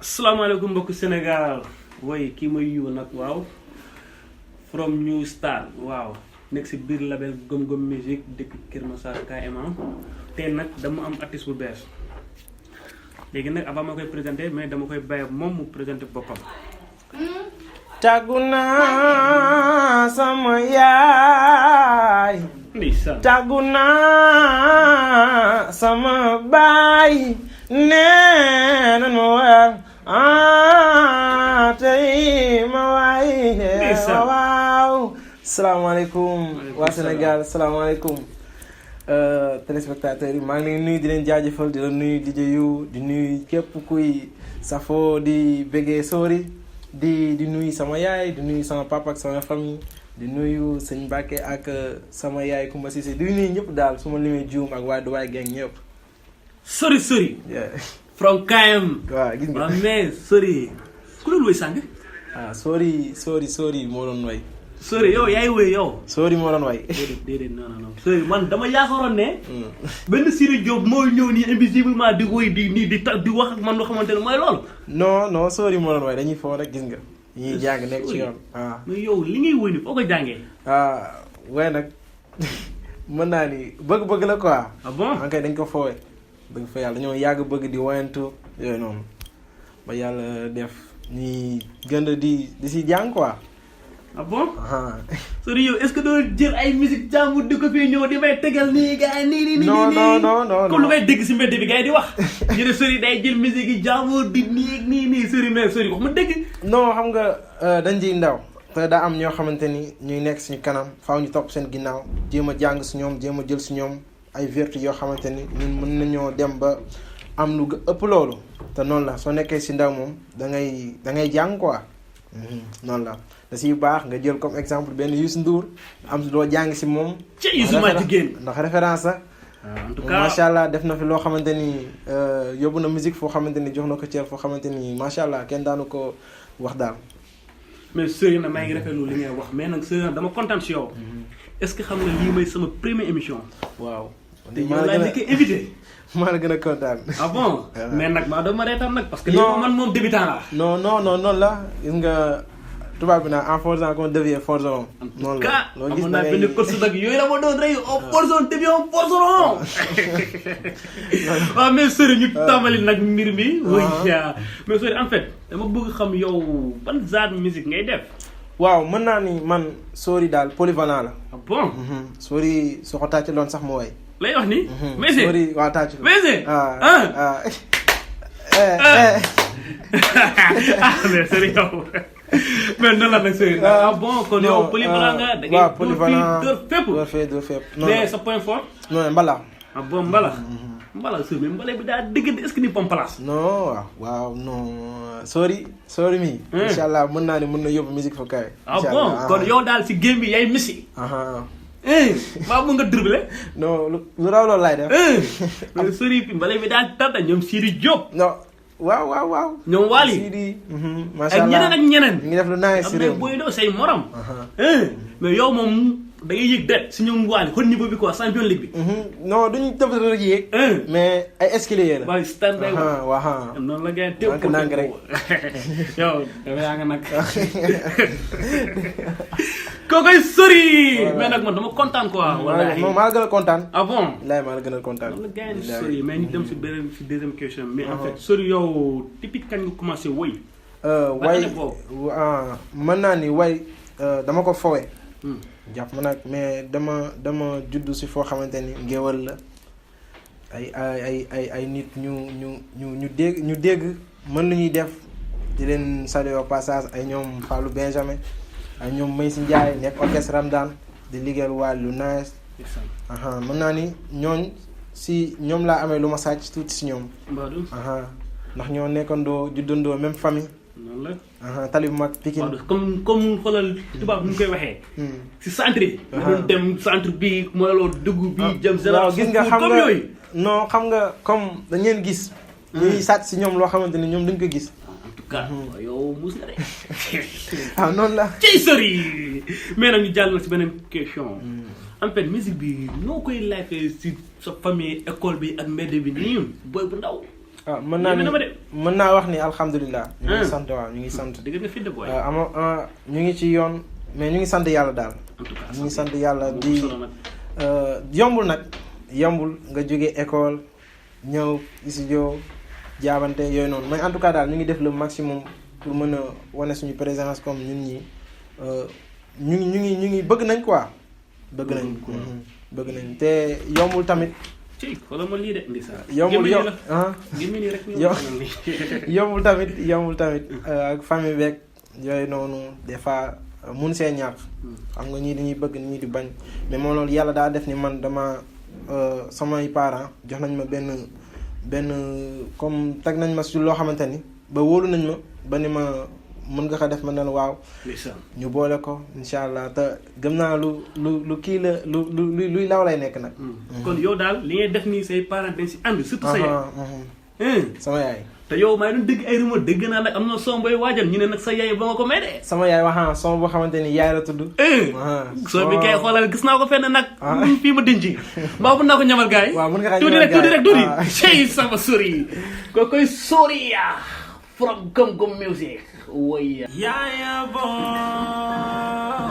Assalamualaikum mbokk Sénégal way kii may yiw nag waaw from new star waaw nekk si biir label Geum Geum musique depuis Kër Massar KMA tey nag dama am artiste bu bees léegi nag avant ma koy présenté mais dama koy bàyyi moom mu présenté boppam. tàggu naa sama yaay. ndeysaan tàggu naa sama baay. nee na ma weer tey ma waay. waaw. salaamaaleykum waa Sénégal salaamaaleykum téléspectateurs yi maa ngi leen nuyu di leen jaajëfal di la nuyu di jëyu di nuyu képp kuy safoo di bëggee sóori di nuyu sama yaay di nuyu sama papa ak sama famille di nuyu sëñ Mbacke ak sama yaay Kumba Cissé di nuyu ñëpp daal su ma limee juum ak waa Dubaay gang ñëpp. sori from KM. waaw gis nga waaw mais sori ku doon woy sàng. sori moo doon way. sori yow yaay woy yow. sori moo doon way. déedéet non sori man dama yaakaaroon ne. benn Siri Diop mooy ñëw nii invisiblement di woy di wax ak man loo xamante ne mooy loolu. non sori moo doon way dañuy foo rek gis nga. ñuy jàng nekk ci yoon waaw. mais yow li ngay woy ni foo ko jàngee. waaye nag mën naa ni bëgg-bëgg la quoi. ah bon man kay dañ ko foowee. dëgg fa yàlla dañoo yàgg bëgg di woyantu yooyu noonu ba yàlla def ñuy gën di si jàng quoi. ah bon. sori yow est-ce que doo jël ay musique jàmbur di ko fii ñëw di may tegal nii gars yi nii. non comme lu may dégg si mbedd bi gars yi di wax. ñu ne sori day jël musique yi jàmbur di nii sori mais sori wax ma dégg. non xam nga dañ ciy ndaw. te daa am ñoo xamante ni ñuy nekk suñu kanam faaw ñu topp seen ginnaaw jéem a jàng si ñoom jéem a jël si ñoom ay vertu yoo xamante ni ñun mën nañoo dem ba am lu ëpp loolu te noonu la soo nekkee si ndaw moom da ngay jàng quoi. noonu la da siy baax nga jël comme exemple benn Youssou Ndour am loo jàng si moom. ci Youssou ma jigéen ndax référence la. en tout cas macha allah def na fi loo xamante ni yóbbu na musique foo xamante ni jox na ko cër foo xamante ni macha allah kenn daanu ko wax daal. mais sëriñ na maa ngi rafetlu li ngay wax mais nag sëriñ dama kontaan si yow. est-ce que xam nga lii may sama première émission. waaw. te yow laa nekk invité. maa la gën a kontaan. ah bon mais nag maa doon ma reetaan nag parce que. non man moom débutant la. non noonu la gis nga tubaab bi naan en forgeant qu'on devient forgeron. noonu la loolu gis naa benn course nag yooyu la ma doon rey en forgeron devient forgeron. waaw mais sëriñ ñu tàmbali nag mbir mi. mais sëriñ en fait dama bëgg xam yow ban genre musique ngay def. waaw mën naa ni man sori daal polyvalent la. ah bon. sori soo ko tàccaloon sax mu way. lay wax ni. mais sori waaw tàcc. mais mais sëriñ yow. mais nan la nag sëriñ. bon kon yow polyvalent nga. da ngay polyvalent dóor fépp. mais sa point fort. non mbala. ah bon mbala. mbala sëriñ mbala bi daa dëgg est-ce que ni pom place. non waaw non sori mi. incha allah mën naa ni mën na yóbbu musique fa kawe. ah bon kon yow daal si game bi yaay Messi. maa mun nga dribble. non lu raw loolu laay def. mais sëriñ bi mbala bi daa tànta ñoom Siri Diop. non waaw. ñoom Waly Siri. macha allah ak ñeneen. ñu ngi def lu naaj si réew am na booy doo say morom. mais yow moom da ngay yëg det si ñoom Waly kon niveau bi quoi champion ligue bi. non duñu tëb rek yéeg. mais ay escalier la. waaye stand by waaw noonu la ngay teew ko nank rek. yow yaa nga nag. kookoy sori. mais nag man dama kontaan quoi. wallaahi maa la gën a kontaan. ah bon. maa la gën a kontaan. noonu la gars yi sori mais ñu dem si beneen si deuxième question. mais en fait sori yow depuis kañ nga commencé woy. way mën naa ni way dama ko fowe. jàpp ma nag mais dama juddu si foo xamante ni ngéwal la ay nit ñu dégg mën lu ñuy def di leen saluer au passage ay ñoom Fallou Benjamin ay ñoom Maysi Ndiaye nekk orchestre Ramdan di liggéeyal waa lu nice. mën naa ni ñoom laa amee lu ma sàcc tuuti si ñoom. ndax ñoo nekkandoo juddandoo même famille. noonu la. tali bu mag Pikine. comme xoolal tubaab nu ñu koy waxee. si centre yi. nga doon dem centre bi mooy loolu dugg bi jëm. waaw gis nga xam comme nga yooyu. non xam nga comme dañ leen gis. ñuy sàcc si ñoom loo xamante ni ñoom dañ ko gis. en tout cas yow muus nga de. noonu la. ciy sori mais nag ñu jàll na si beneen question. en fait musique bi noo koy lifee si sa famille école bi ak mbedd bi nii booy bu ndaw. ah mën naa wax ni alhamdulilah. ñu ngi sant waaw ñu ngi sant. dëgg nga fi de booy. ñu ngi ci yoon mais ñu ngi sant yàlla daal. en tout cas ñu ngi sant yàlla di yombul nag yombul nga jóge école ñëw studio jaabante yooyu noonu mais en tout cas daal ñu ngi def le maximum pour mën a wane suñu présence comme ñun ñi ñu ngi bëgg nañ quoi. bëgg nañ te yombul tamit. ci xoolal ma lii de ndi saa. yombul tamit ak famille beeg yooyu noonu des fois mun see ñàkk. xam nga ñii dañuy bëgg ñii di bañ mais moom loolu yàlla daa def ni man dama samay parents jox nañ ma benn comme teg nañ ma si loo xamante ni ba wóolu nañ ma ba ni ma mën nga ko def ma ne la waaw. ñu boole ko incha allah te gëm naa lu kii la luy law lay nekk nag. kon yow daal li ngay def nii say parents dañ si ànd surtout sa yaay. sama yaay. te yow maa ngi doon dégg ay rumeur dégg naa nag am na son booy waajal ñu ne nag sa yaay ba nga ko may de. sama yaay wax son boo xamante ni yaay la tudd. son bi kay xoolal gis naa ko fenn nag. fii ma denc. mbaa mun naa ko ñamal gars yi. waaw mën nga tuuti rek tuuti. cey sama sori. ko koy sori ya from Geum Geum music. woy yaaya boy.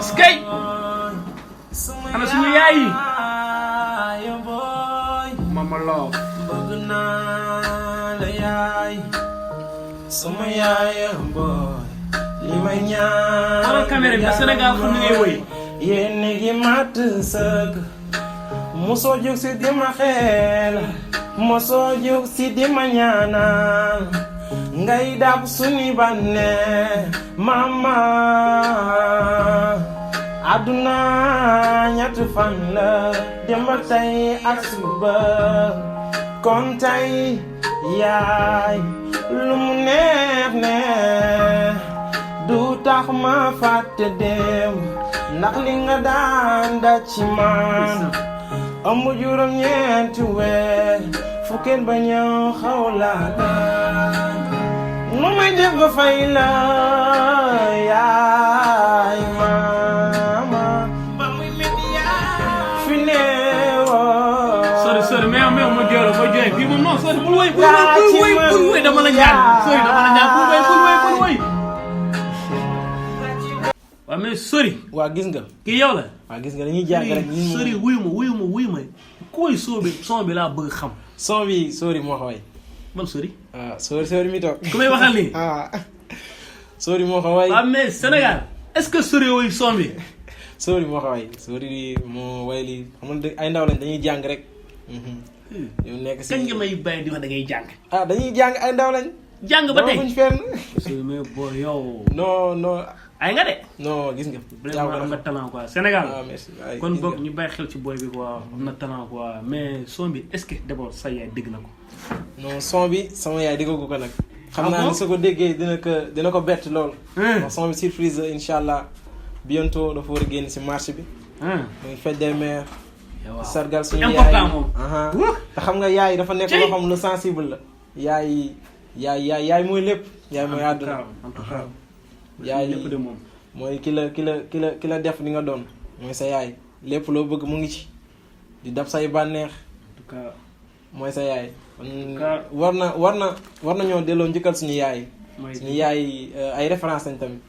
skay. ana suñu yaay. mama loo. bëgg naa la yaay. sama yaaya boy. li may ñaan. xoolal caméra bi Sénégal xam ni ngay woy. yéen gi mat sëgg. mosoo jóg si di ma xeel. mosoo jóg si di ma ñaanal. ngay dab suñu banne mama. àdduna ñetti fan la. démb ak tey ak suba. kon tey yaay. lu mu neex du tax ma fàtte dem. ndax li nga daan daj ci man. ëmb juróom-ñeenti weer. fukkeel ba ñëw xaw laa daan. nu may def ba fay la yaay mama. ba muy metti yaay. fi neewoo. sorry mais ma jooy la ba jooy bii moom non sorry bul woy dama la ñaan. sorry dama la ñaan bul woy. waaw mais sorry. waa gis nga. kii yow la. waa gis nga dañuy jàng rek. sorry wuyu ma koy son bi laa bëgg xam. son bi sorry moo ko way. man sorry. ah sorry mi toog. ku may waxal nii. sorry moo ko way. waaw mais Sénégal est-ce que sorry woy son bi. sorry moo ko way. sorry moo way lii xam nga ay ndaw lañ dañuy jàng rek. yow nekk si kañ nga may bàyyi di wax da ngay jàng. dañuy jàng ay ndaw lañ. jàng ba tey fuñ fenn. sorry mais boo yow. non. ay nga de. non gis nga. vraiment am nga talent quoi Sénégal. merci kon boog ñu bàyyi xel ci boy bi quoi am na talent quoi mais son bi est-ce que d'abord sa yaay dégg na ko. non son bi sama yaay déggagu ko nag. xam naa ni su ko déggee dina ko bett lool. son bi surprise la incha allah bientôt dafa war a génn si marché bi. muy fête des mères. sargal suñu yaay moom. te xam nga yaay dafa nekk loo xam lu sensible la. yaay mooy lépp. yaay mooy àdduna. yaay lépp de moom. mooy ki la def li nga doon mooy sa yaay lépp loo bëgg mu ngi ci di dab say bànneex. en tout cas mooy sa yaay. war na ñoo delloo njëkkal suñu yaay. suñu yaay ay référence lañ tamit.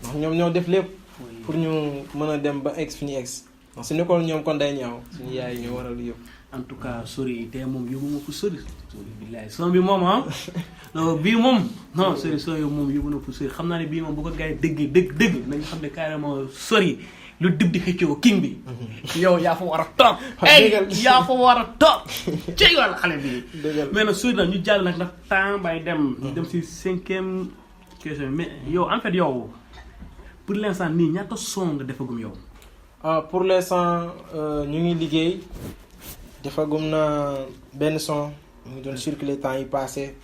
ndax ñoom ñoo def lépp. pour ñu mën a dem ba egg fi ñu egg. ndax su nekkoon ñoom kon day ñaaw suñu yaay ñoo waral yëpp. en tout cas sori te moom yóbbu ma ko sori. sori billaay son bi moom non bii moom non sori son yow moom yóbbu na ko sori xam naa ne bii moom bu ko gars yi dëgg nañu xam ne carrément sori lu dib di xëccoo king bi. yow yaa fa war a toog. yaa fa war a toog. ci wàllu xale bi. mais nag sori na ñu jàll nag temps bay dem. ñu dem si 5e question mais yow en fait yow pour l'instant nii ñaata son nga defagum yow. pour l'instant ñu ngi liggéey. defagum na benn son mu ngi doon circuler temps yi passé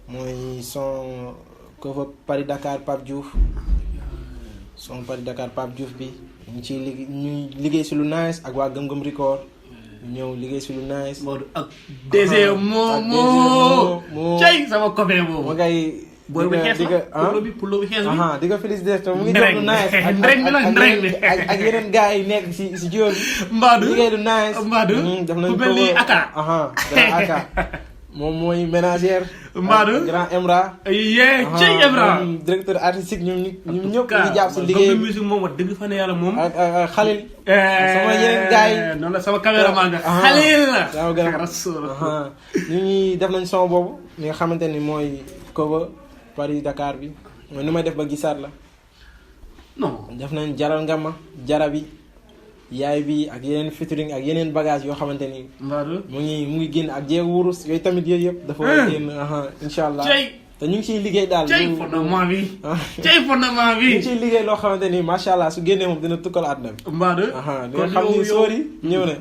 mooy son cover Paris Dakar Pape Diouf son Paris Dakar Pape Diouf bi ñu ciy liggéey si lu nice ak waa Geum Geum record ñëw liggéey si lu nice. Modou ak DG moo cay sama copain boobu. moo ngay booy bu xees la pulo bi xees bi. di nga félicité mu ngi doon lu nice. ak yeneen gars yi nekk si jiw bi. Mbadou liggéey lu nice. Mbadou def nañ ku mel ni Aka. Aka moom mooy ménagère. Mbadou grand Emra. yee cey Emra. directeur artistique ñoom ñëpp ñu jàpp si liggéey liggéey bi musique moom wax dëgg fa ne yàlla moom. ak Khalil. sama yeneen gars yi. noonu la sama caméraman nga Khalil la. sama gën a ñu ngi def nañ son boobu li nga xamante ni mooy cover Paris Dakar bi mooy nu may def ba gisaat la. non def nañ jaral nga ma jarabi yaay bi ak yeneen featuring ak yeneen bagage yoo xamante ni. Mbadou mu ngi génn ak jéeg wurus yooyu tamit yooyu yëpp. dafa war a génn incha allah. te ñu ngi ciy liggéey daal. cey fondement bi. cey fondement bi. ñu ngi ciy liggéey loo xamante ni macha allah su génnee moom dina tukkal àdduna bi. Mbadou di nga xam ni sóor yi ñëw na.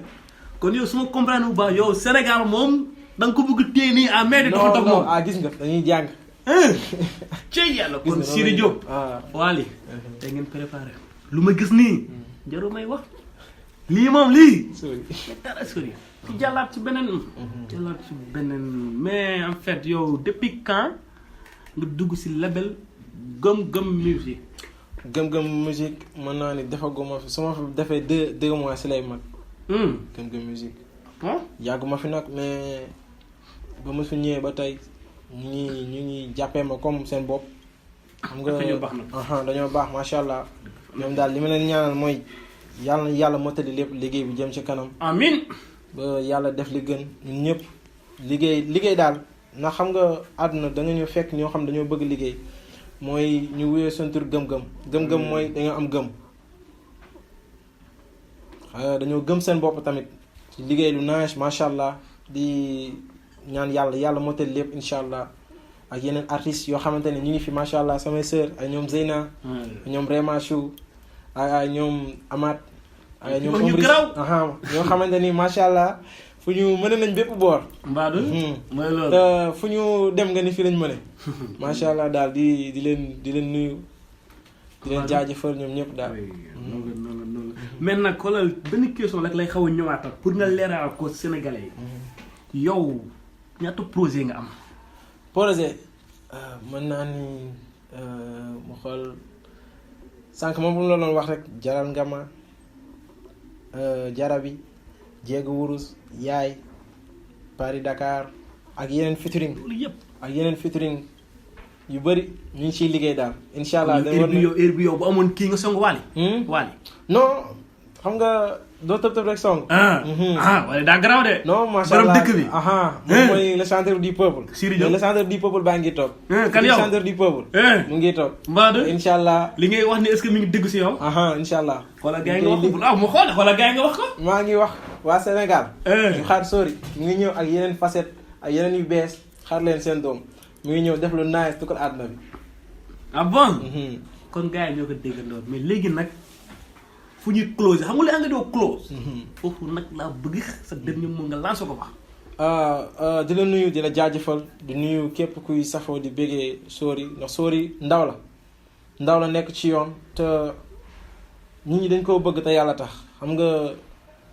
kon yow su ma comprendre bu baax yow Sénégal moom da nga ko bëgg téye nii à main de doxantu moom. gis nga dañuy jàng. cey yàlla kon Siri Diop. Wally da ngeen préparé. lu ma gis nii. jarul may wax. lii moom lii. dara sori. ci jàllaat ci beneen. mais en fait yow depuis quand nga dugg si label Geum Geum musique. Geum Geum musique mën naa ni defaguma fi su ma fi defee deux mois si lay mag. Geum Geum musique. yàgguma fi nag mais ba ma fi ñëwee ba tey ñu ngi jàppee ma comme seen bopp. xam nga dañoo baax macha allah. ñoom daal li ma leen ñaanal mooy. yàlla mottali lépp liggéey bi jëm ci kanam. amiin. ba yàlla def li gën ñun ñëpp liggéey daal ndax xam nga àdduna da nga ñu fekk ñoo xam dañoo bëgg liggéey mooy ñu wuyee seen tur gëm-gëm. gëm-gëm mooy dañoo am gëm. dañoo gëm seen bopp tamit ci liggéey lu nice macha allah di ñaan yàlla mottali lépp incha allah ak yeneen artistes yoo xamante ne ñu ngi fi macha allah samay sœur ay ñoom Zeyna. ñoom Réma Chou ay ñoom Amath. ay ñoom ñoo xamante ni macha allah fu ñu mën nañ bépp boor. Mbadou mooy loolu. te fu ñu dem nga ni fii lañ mëne. macha allah daal di leen nuyu. di leen jaajëfal ñoom ñëpp daal. noonu mais nag xoolal benn question rek lay xaw a ñëwaatal pour nga leeral ko Sénégalais yi. yow ñaata projet nga am. projet mën naa ni mu xool sànq moom la doon wax rek jaral nga ma. jarabi jéegu wurus yaay Paris Dakar ak yeneen featuring yu bëri ñu ngi ciy liggéey daal incha allah. heure bi yow bu amoon kii nga song Wally. Wally non xam nga doo tëb rek song. wala daa garaaw de. non macha allah borom dëkk bi. moom mooy le chanteur du peuple. Siri Diop le chanteur du peuple baa ngi toog. kan yow le chanteur du peuple. mu ngi toog. Mbadou incha allah. li ngay wax ni est-ce que mi ngi dégg si yow. incha allah. xoolal gars yi nga wax ko mu xool xoolal gars yi nga wax ko. maa ngi wax waa Sénégal. ñu xaar sori mu ngi ñëw ak yeneen facette ak yeneen yu bees xaar leen seen doom mu ngi ñëw def lu nice tukkal àdduna bi. ah bon. kon gars yi ñoo ko déggandoo mais léegi nag fu ñuy close xam nga li nga doo close. foofu nag laa bëgg sa dernier mot nga lancé ko fa. di la nuyu di la jaajëfal di nuyu képp kuy safoo di bëggee sori ndax sori ndaw la nekk ci yoon te nit ñi dañ koo bëgg te yàlla tax xam nga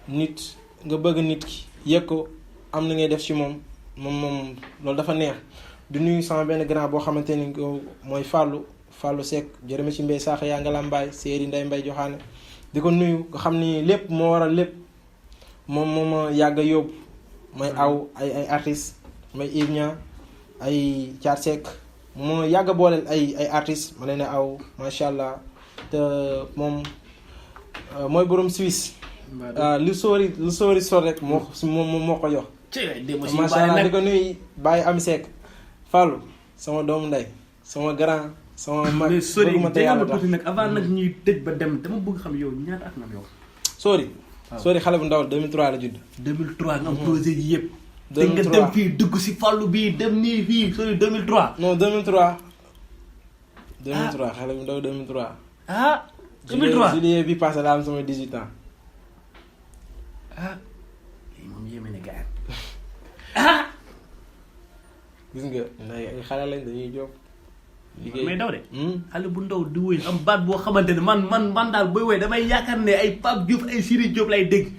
nit nga bëgg nit ki yëg ko am na ngay def ci moom loolu dafa neex. di nuyu sama benn grand boo xamante ni mooy Fallou Seck jërëma ci mbay saax yaa nga lambaay séeri nday mbay joxaane di ko nuyu nga xam ni lépp moo waral lépp moom ma yàgg a yóbbu may aw ay artistes may Ibnia ay Thiat Seck moo yàgg a booleel ay artistes ma leen aw macha allah te moom mooy borom Suisse. lu sóori sor rek moo ko jox. macha allah di ko nuyu Baye Ami Seck Fallou sama doomu ndey sama grand sama mag. bëgg ma te yàlla tax nag avant nag ñuy tëj ba dem dama bëgg xam yow ñaata at nga am yow. Sori xale bu ndaw 2003 la judd. 2003 nga am projet yi yëpp. 2003 te nga dem fii dugg si Fallou bii dem nii fii Sori 2003. non 2003. 2003 xale bu ndaw 2003. 2003 juillet bi passé la am sama 18 ans. moom yéeme na gars gis nga ay xale lañ dañuy jóg. liggéey may daw de. xale bu ndaw di wéy am baat boo xamante ne man daal booy wéy damay yaakaar ne ay Pape Diouf ay Siri Diop lay dégg.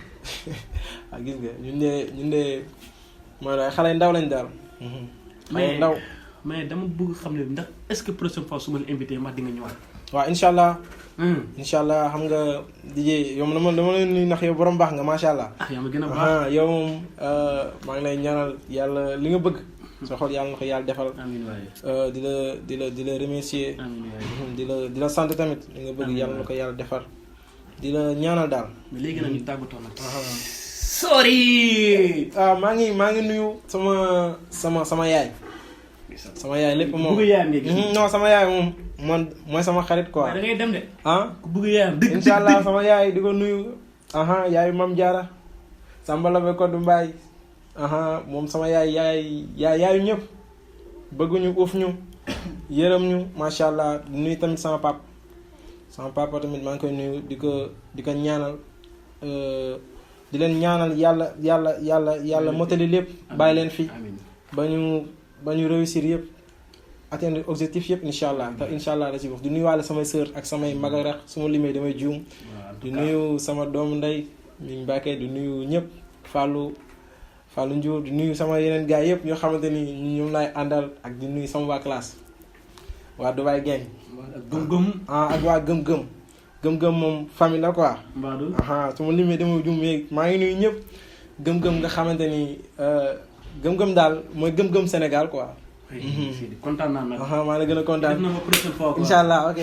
gis nga ñun de maanaam xale ndaw lañ daal. xale ndaw mais dama bëgg xam ne ndax est-ce que prochaine fois su ma la invité ma di nga ñëwaat. waaw incha allah. incha allah xam nga DJ yow dama leen nuyu ndax yow borom baax nga macha allah. yaa ma gën a baax yow moom maa ngi lay ñaanal yàlla li nga bëgg. soo xool yàlla na ko yàlla defal. amiin waay. di la remercier. amiin waay. di la sant tamit li nga bëgg yàlla na ko yàlla defal. di la ñaanal daal. mais léegi nag ñu tàggatoo nag. sorry. maa ngi nuyu sama yaay. sama yaay lépp moom ku bëgg yaayam léegi. non sama yaay moom man mooy sama xarit quoi. da ngay dem de. ku bëgg yaayam dëgg incha allah sama yaay di ko nuyu. yaayu Mam Diarra. Samba Labe Kodou Mbaye. moom sama yaayu ñëpp. bëgguñu uuf ñu. yërëm ñu macha allah di nuyu tamit sama papa. sama papa tamit maa ngi koy nuyu di ko ñaanal. di leen ñaanal yàlla motali lépp. bàyyi leen fi. ba ñu réussir yëpp atteindre objectif yëpp incha allah te incha allah la ci wax di nuyuwaale samay sœur ak samay mag ak rax su ma limee damay juum. di nuyu sama doomu ndey mi Mbacke di nuyu ñëpp Fallou Ndiour di nuyu sama yeneen gars yëpp ñoo xamante ni ñoom laay àndal ak di nuyu sama waa classe waa Dubaay Gang. ak gëm-gëm. ak waa gëm-gëm. gëm-gëm moom famille la quoi. Mbadou. su ma limee damay juum mais maa ngi nuyu ñëpp gëm-gëm nga xamante ni. gëm-gëm daal mooy gëm-gëm Sénégal quoi. kontaan naa nag. maa la gën a kontaan. def na ma prochaine fois quoi. incha allah ok.